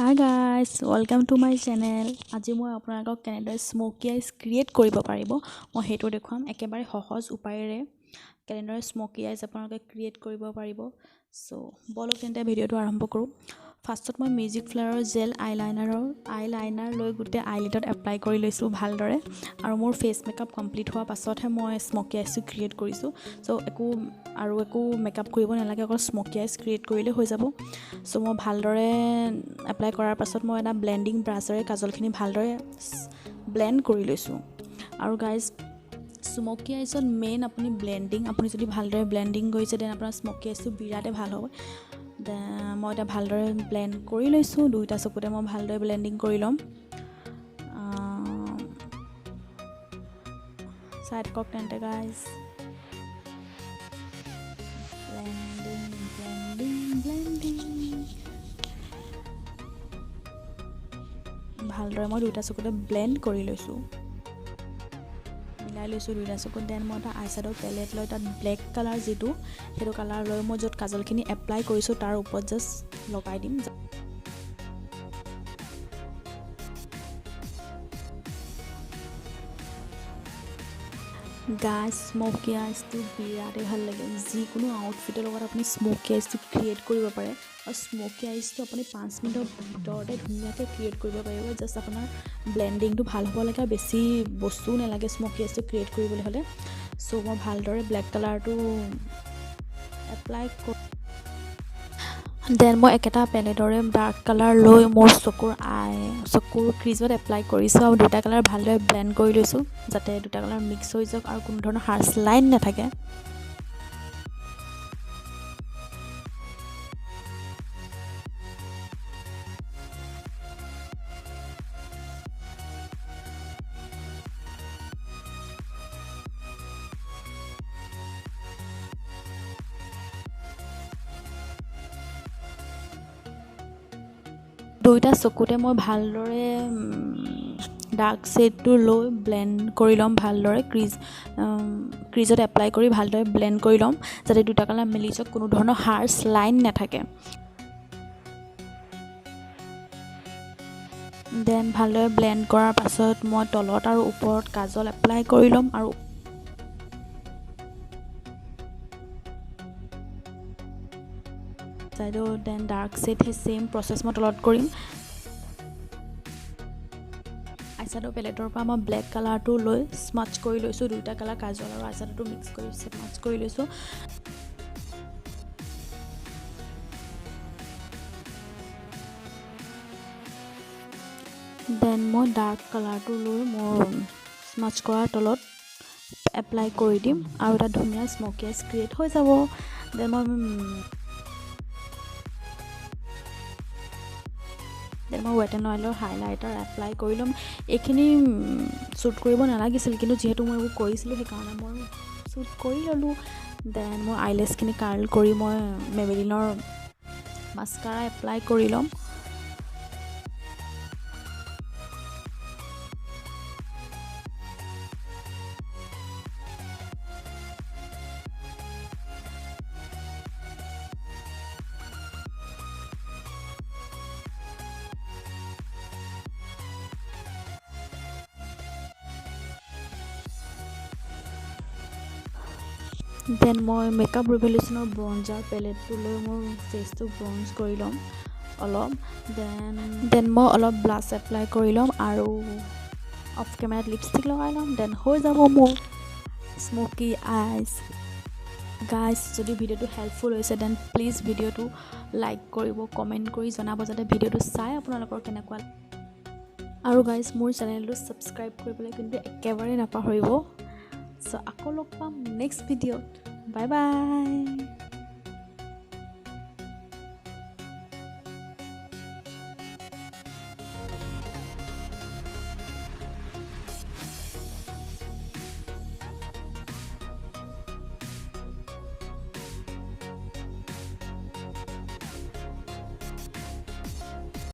Hi guys, welcome to my channel. আজি মই আপোনালোকক কেনেদৰে স্মকি আইজ ক্ৰিয়েট কৰিব পাৰিব মই সেইটো দেখুৱাম। একেবাৰে সহজ উপায়েৰে কেনেদৰে স্মকি আইজ আপোনালোকে ক্ৰিয়েট কৰিব পাৰিব। চ' ব'লক তেন্তে ভিডিঅ'টো আৰম্ভ কৰোঁ। ফাৰ্ষ্টত মই মিউজিক ফ্লেয়াৰৰ জেল আইলাইনাৰ লৈ গোটেই আইলিডত এপ্লাই কৰি লৈছোঁ ভালদৰে। আৰু মোৰ ফেচ মেকআপ কমপ্লিট হোৱাৰ পাছতহে মই স্মকি আইজটো ক্ৰিয়েট কৰিছোঁ। চ' একো মেকআপ কৰিব নালাগে, অকল স্মকি আইজ ক্ৰিয়েট কৰিলে হৈ যাব। চ' মই ভালদৰে এপ্লাই কৰাৰ পাছত মই এটা ব্লেণ্ডিং ব্ৰাছেৰে কাজলখিনি ভালদৰে ব্লেণ্ড কৰি লৈছোঁ। আৰু গাইজ, স্মকি আইজত মেইন আপুনি ব্লেণ্ডিং, আপুনি যদি ভালদৰে ব্লেণ্ডিং কৰিছে then আপোনাৰ স্মকি আইজটো বিৰাটেই ভাল হ'ব। মই এতিয়া ভালদৰে ব্লেণ্ড কৰি লৈছোঁ, দুয়োটা চকুতে মই ভালদৰে ব্লেণ্ডিং কৰি ল'ম। চাই থাকক তেন্তে গাইজ। ব্লেণ্ডিং ব্লেণ্ডিং ব্লেণ্ডিং ভালদৰে মই দুয়োটা চকুতে ব্লেণ্ড কৰি লৈছোঁ, মিলাই লৈছোঁ দুয়োটা চকুত। Then মই এটা আইশ্বেডো পেলেট লৈ তাত ব্লেক কালাৰ যিটো, সেইটো কালাৰ লৈ মই য'ত কাজলখিনি এপ্লাই কৰিছোঁ তাৰ ওপৰত জাষ্ট লগাই দিম। গাইজ, স্মকি আইজটো বিৰাটেই ভাল লাগে। যিকোনো আউটফিটৰ লগত আপুনি স্মকি আইজটো ক্ৰিয়েট কৰিব পাৰে। আৰু স্মকি আইজটো আপুনি 5 মিনিটৰ ভিতৰতে ধুনীয়াকৈ ক্ৰিয়েট কৰিব পাৰিব। জাষ্ট আপোনাৰ ব্লেণ্ডিংটো ভাল হ'ব লাগে আৰু বেছি বস্তুও নালাগে স্মকি আইজটো ক্ৰিয়েট কৰিবলৈ হ'লে। চ' মই ভালদৰে ব্লেক কালাৰটো এপ্লাই কৰি then মই একেটা পেলেটৰে ডাৰ্ক কালাৰ লৈ মোৰ চকুৰ ক্ৰিজত এপ্লাই কৰিছোঁ আৰু দুটা কালাৰ ভালদৰে ব্লেণ্ড কৰি লৈছোঁ, যাতে দুটা কালাৰ মিক্স হৈ যাওক আৰু কোনো ধৰণৰ হাৰ্ছ লাইন নাথাকে। দুয়োটা চকুতে মই ভালদৰে ডাৰ্ক শ্বেডটো লৈ ব্লেণ্ড কৰি ল'ম, ভালদৰে ক্ৰিজত এপ্লাই কৰি ভালদৰে ব্লেণ্ড কৰি ল'ম, যাতে দুটা কালাৰ মিলি যাওক, কোনো ধৰণৰ হাৰ্ছ লাইন নাথাকে। Then ভালদৰে ব্লেণ্ড কৰাৰ পাছত মই তলত আৰু ওপৰত কাজল এপ্লাই কৰি ল'ম। আৰু চাইডো then dark shed সেই ছেইম প্ৰচেছ মই তলত কৰিম। আইশ্বেডো পেলেটৰ পৰা মই ব্লেক কালাৰটো লৈ স্মাচ কৰি লৈছোঁ, দুয়োটা কালাৰ কাজল আৰু আইশ্বেডোটো মিক্স কৰি স্মাচ কৰি লৈছোঁ। Then মই ডাৰ্ক কালাৰটো লৈ মোৰ স্মাচ কৰাৰ তলত এপ্লাই কৰি দিম আৰু এটা ধুনীয়া স্মকি আইজ ক্ৰিয়েট হৈ যাব। Then মই ৱেট এণ্ড ৱাইল্ডৰ হাইলাইটাৰ এপ্লাই কৰি ল'ম। এইখিনি শ্বুট কৰিব নালাগিছিল, কিন্তু যিহেতু মই এইবোৰ কৰিছিলোঁ সেইকাৰণে মই শ্বুট কৰি ল'লোঁ। Then মোৰ আইলেছখিনি কাৰ্ল কৰি মই মেবেলিনৰ মাস্কাৰা এপ্লাই কৰি ল'ম। Then মই মেকআপ ৰিভলিউশ্যনৰ ব্ৰঞ্জাৰ পেলেটটো লৈ মোৰ ফেচটো ব্ৰঞ্জ কৰি ল'ম অলপ। Then মই অলপ ব্লাছ এপ্লাই কৰি ল'ম আৰু অফ কেমেৰাত লিপষ্টিক লগাই ল'ম। Then হৈ যাব মোৰ স্মকি আইজ। গাইজ, যদি ভিডিঅ'টো হেল্পফুল হৈছে then please ভিডিঅ'টো লাইক কৰিব, কমেণ্ট কৰি জনাব যাতে ভিডিঅ'টো চাই আপোনালোকৰ কেনেকুৱা। আৰু গাইজ, মোৰ চেনেলটো ছাবস্ক্ৰাইব কৰিবলৈ কিন্তু একেবাৰে নাপাহৰিব। চ' আকৌ লগ পাম নেক্সট ভিডিঅ'ত। Bye bye.